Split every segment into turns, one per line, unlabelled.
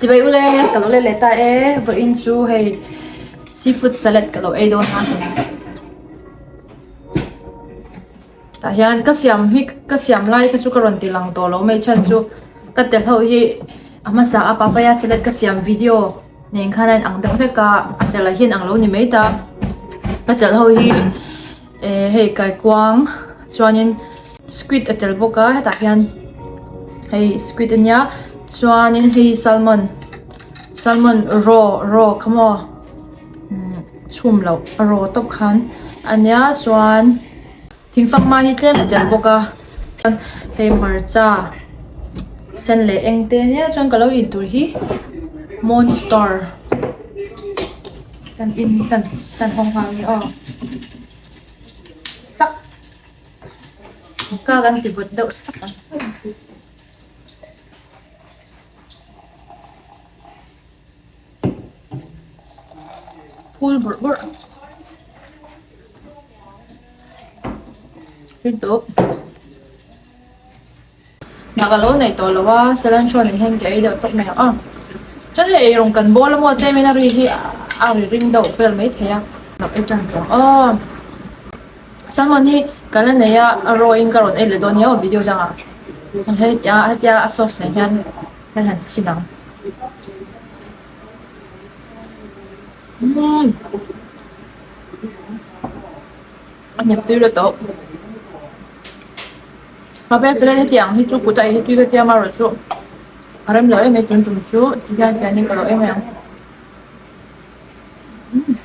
Chibai ule ka lo let leh ta e vawiin chu hei seafood salad ka lo ei dawn a tah hian ka siam hi ka siam lai kha chu ka rawn ti lang tawh lo mai chhan chu ka tel ho hi a hmasa a papaya salad ka siam video nen khan a inang deuh hlek a a tel ah hian ang lo ni mai ta ka tel ho hi eh hei kaikuang chuanin squid a tel bawk a hetah hian hei squid ania chuanin hei salmon salmon raw raw kha maw umm chhum loh a raw tawp khan ania chuan thingfanghma hi tlem a tel bawk a chuan hei hmarcha sen leh eng te ania chuan ka lo in tur hi monster kan in kan kan hawng nghal a ni aw sak ka kan ti vawt deuh sak ang. Phul bawrh bawrh Hna ka lo nei tawh lo a cilantro nen hian ka ei deuh tawp mai ang a chuan hei eirawng kan bawl a maw tlem in a ri hi a ri ring deuh vel maithei a lo ei tan tawh aw salmon hi ka la nei a a raw in ka rawn ei leh dawn nia aw video dangah hetia hetia a sauce nen hian kan han chhin ang. Umm a hnep tui la tawh mahse salad heti ang hi chu kut a ei hi tui ka tia amaherawh chu a rem lo em mai tun tum chu ti hian fian in ka lo em em ang umm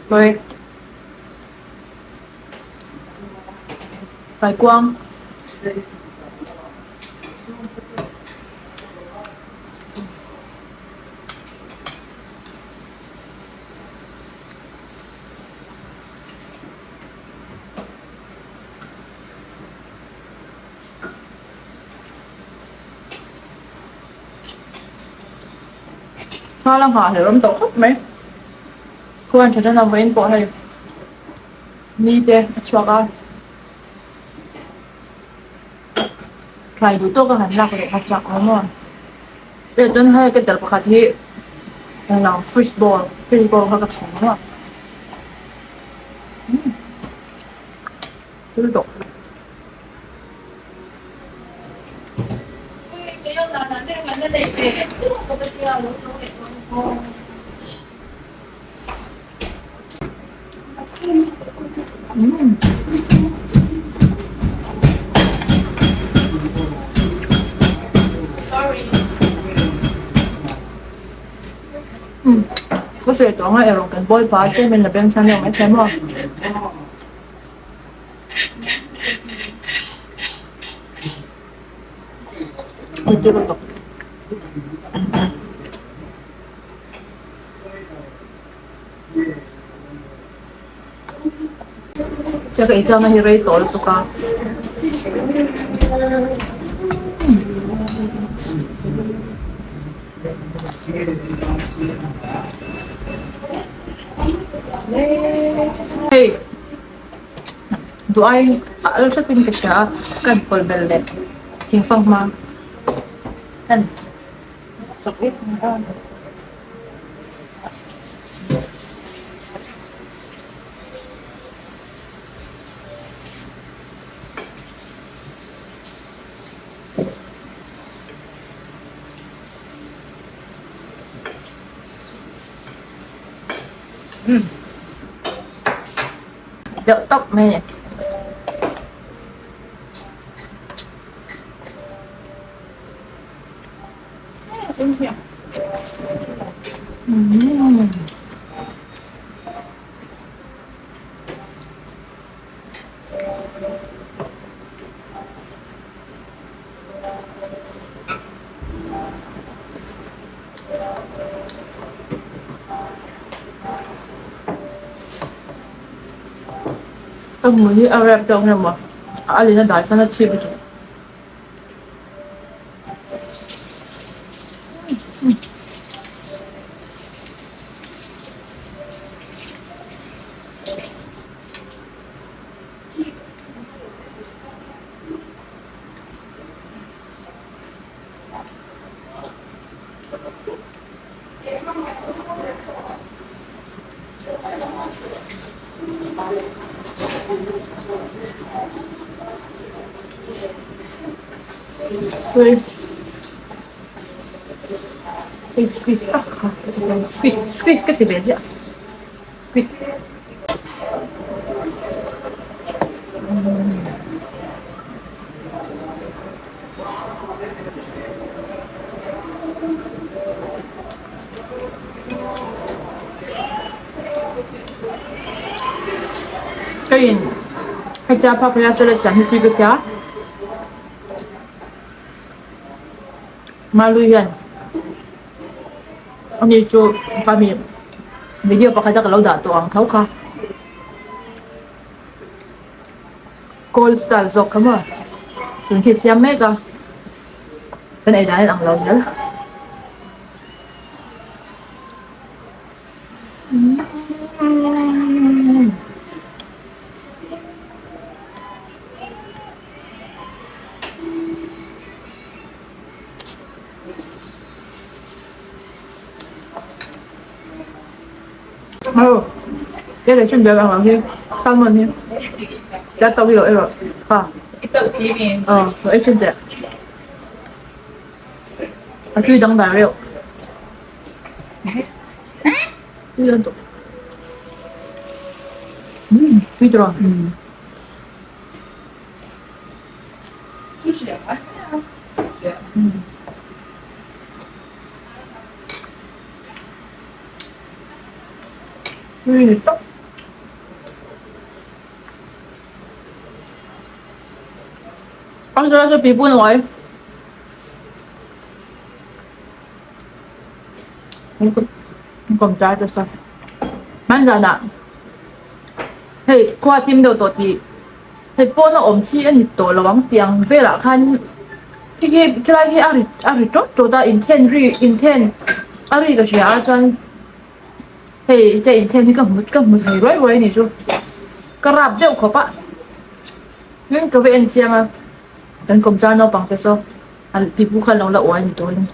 pawi. Kaikuang. Thla la nghah hlelh awm tawh khawp mai. Khuan tha tan a vawiin pawh hei ni te a chhuak a thlai duh tawk a han lak leh a chak awm a leh chuan hei ka tel pakhat hi englo fish ball fish ball kha ka chhum a umm thil tawh. Ka sawi tawh ang a erawh kan bawl pah a tlem in la beng chhan deuh maithei maw. Ka ei chuan hi rei tawh lutuk a. Hei duh aiin a al hrep in ka hria a ka han pawlh belh leh thingfanghma han chawp vek mai a. Deuh tawp mai a ni. Ka hmuh hi a rep deuh nge maw a alin a dai khan a chhip lutuk. Tui hei squeeze tak kha squid squeeze ka ti ve ziah squid. Ka in hetia papaya salad siam hi tui ka tia Malu hian ani chu kami video pakhat a ka lo dah tawh ang tho kha. Cold style zawk kha maw tun khi siam mek a kan ei dan in ang lo zel. Aw cái này chuyên biệt ang hi salmon hi ta tàu hi lo erawh kha ờ lo ei chhin teh a tui dang dai reuh tui dawn tawh umm tui tawh ang. Tui tawp. Ang sarap sa pipo no ay. Kom chai ta sa. Man zana. Hei khua tim deuh tawh tih hei pawn a awm chi a ni tawh lo ang tiang velah khan khi khi khilai khi a ri a ri tawt tawt a inthen ri inthen a ri ka hria a chuan hei te inthen hi ka hmu ka hmu thei ruai ruai a ni chu ka rap deuh khawp a tin ka va en chiang a kan kawmchar naupang te saw an pipu kha an lo la uai ni tawh a ni.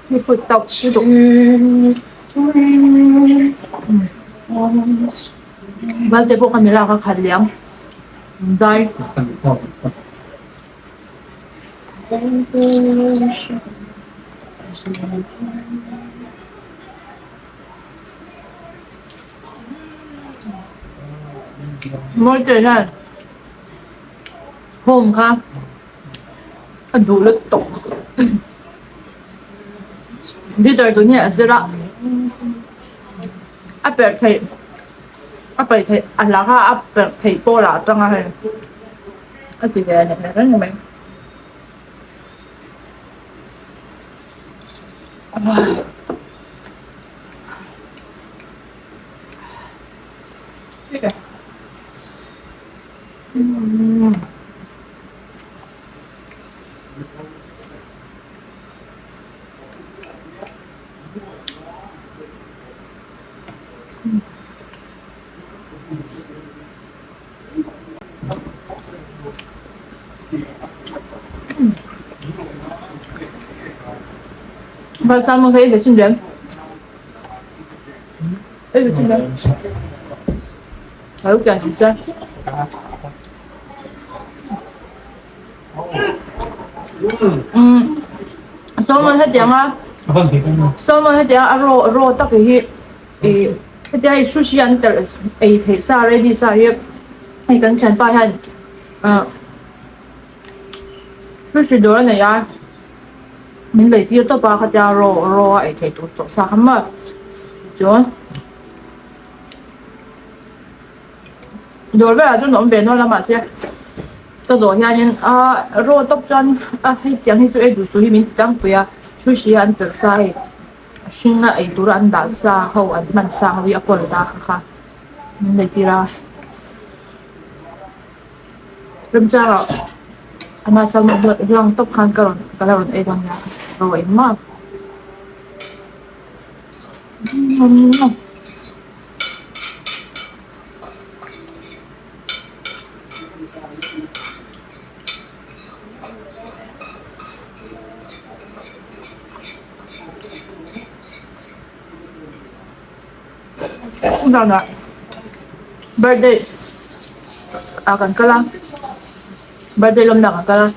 Seafood tauh lutuk. Valte pawh ka milak a khat liam zai. Mawite hian home kha a duh lutuk guitar tun hi a zir a a perh theih a paih theih a hla kha a perh theih pawh lah atang a hei a ti ve a ni hmel reng mai. Val salmon kha ei ve chin ve ei ve chin ve a lo kian ang che salmon hetianga salmon hetianga a raw raw tak hi ih hetia hei sushi an telh ei theih sa ready sa hi hei kan thianpa hian ah sushi dawr a nei a min lei tir tawp a khatia raw raw a ei theih tur tawh sa kha maw chuan dawr velah chuan a awm ve nual a mahse ka zawh hianin ah raw tawp chuan a hetiang hi chu ei duh suh hi min ti tlangpui a sushi an telh sa hei. hringa ei tura an dah sa ho an hman sa ho hi a kawl ta kha kha min lei tir a remchangah ama salmon hlang tawp khan ka rawn ka la rawn ei dawn nia ro engmah. Zanah birthday ah kan kal a birthday lawmna kan kal a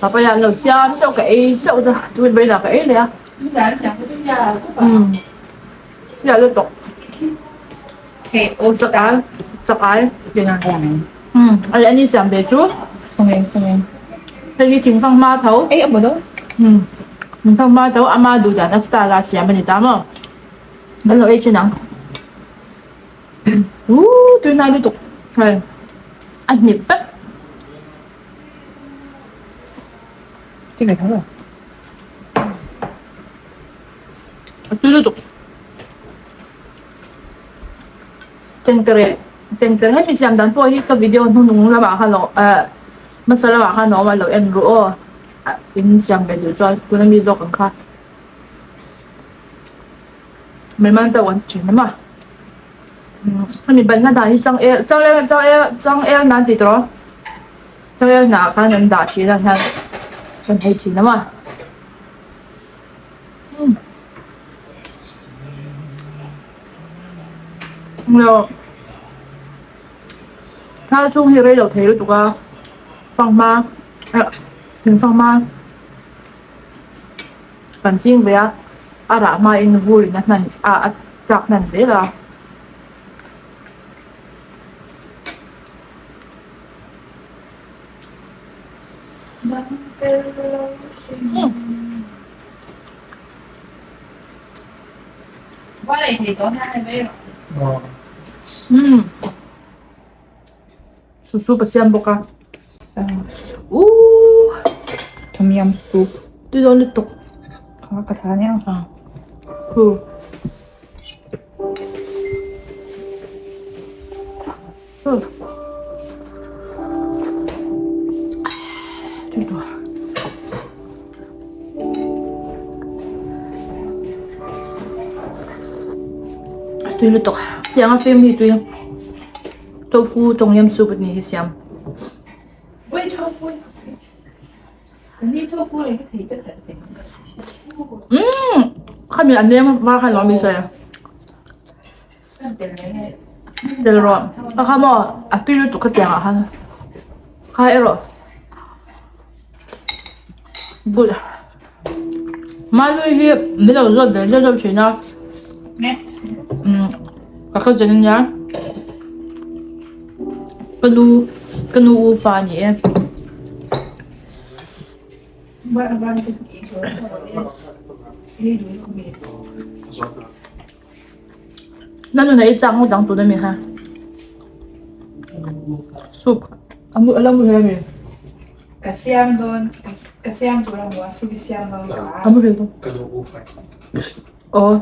papaya an lo siam teuh ka ei teuh a tui vawiinah ka ei leh a umm siah lutuk chakai chakai umm ani siam ve chu hei hi thingfang hma tho umm thingfang hma tho ama duh dan a style a siam a ni ta maw kan lo ei thin ang uuh tui nai lutuk hei a hnip vek. A tui lutuk tengtere tengtere hemi siam dan pawh hi ka video hnuhnung lamah khan lo ah hmasa lamah khan a awm a lo en ru aw in siam ve duh chuan tuna mi zawk ang kha mihman te an ti thin a hemi banna dan hi changel changel changel changel nan tih tawh changel hnah khan an dah thin a hian kan ei thin a maw. Thal chhung hi rei lo thei lutuk a fanghma ah thing fanghma kan ching ve a a rah hmain vur in a hnan a a tlak hnan zel a. Susu pa siam bawk a uuh
Tom yum soup
tui dawn lutuk
kha ka thla nia
hu. Tui lutuk tiang a fim hi tui tofu tom yum soup ni hi siam. Umm khami an leng var khan lo mi sawi. Tel rawh a kha maw a tui lutuk ka tiang ah khan kha erawh good mahni hi min lo zawt ve zeuh zeuh thin a umm ka cousin ania ka nu ka nu u fa a ni e. Na nuna i chak ngawt ang tun ami kha soup a mu ala muhil ami
Ka siam dawn ka siam tur a hmu a soup i siam dawn ka
a muhil dawn aw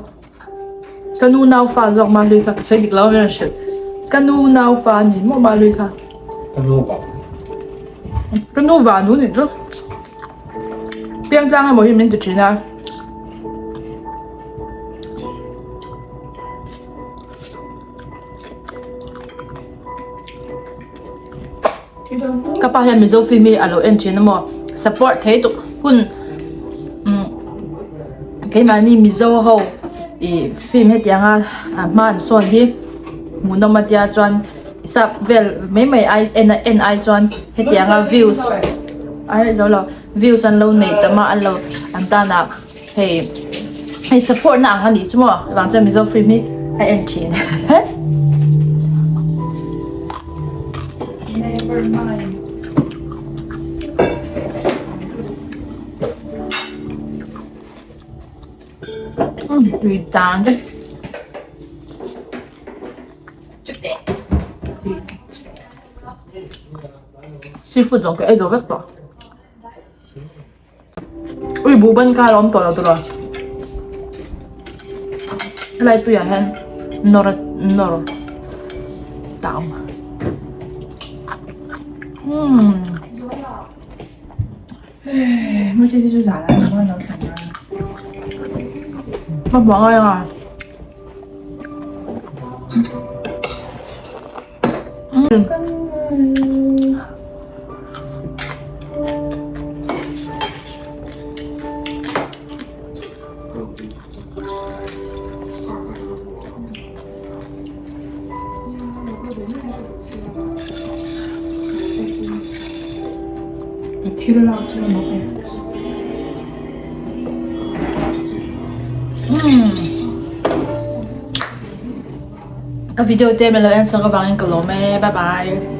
ka nu nau fa zawk ma hlui kha ka sawi dik lo ber hrilh ka nu nau fa a ni maw ma hlui kha
ka nu va
ka nu va nu nih chu piang tlang emaw hi min ti thin a. Ka pa hian Mizo film hi a lo en thin a maw support thei tuk hun umm keimahni Mizo ho ih film hetianga hma an sawn hi hmuhnawm a tia chuan sap vel mai mai ai en en ai chuan hetianga views a zo lo views an lo nei tam a an lo an tan ah. Hei hei support na ang a nih chu maw vang chuan Mizo film hi a en thin.
Never mind.
Tui dan te. Seafood zawng ka ei zo vek tawh. Ui buh ban kha a awm tawh lo tawh lo. Helai tuiah hian nawr nawr ta a awm. Umm. Ka hmuh angai a.
Thil lak chu a mak e.
Ka video te min lo en sak avangin ka lawm e bye bye.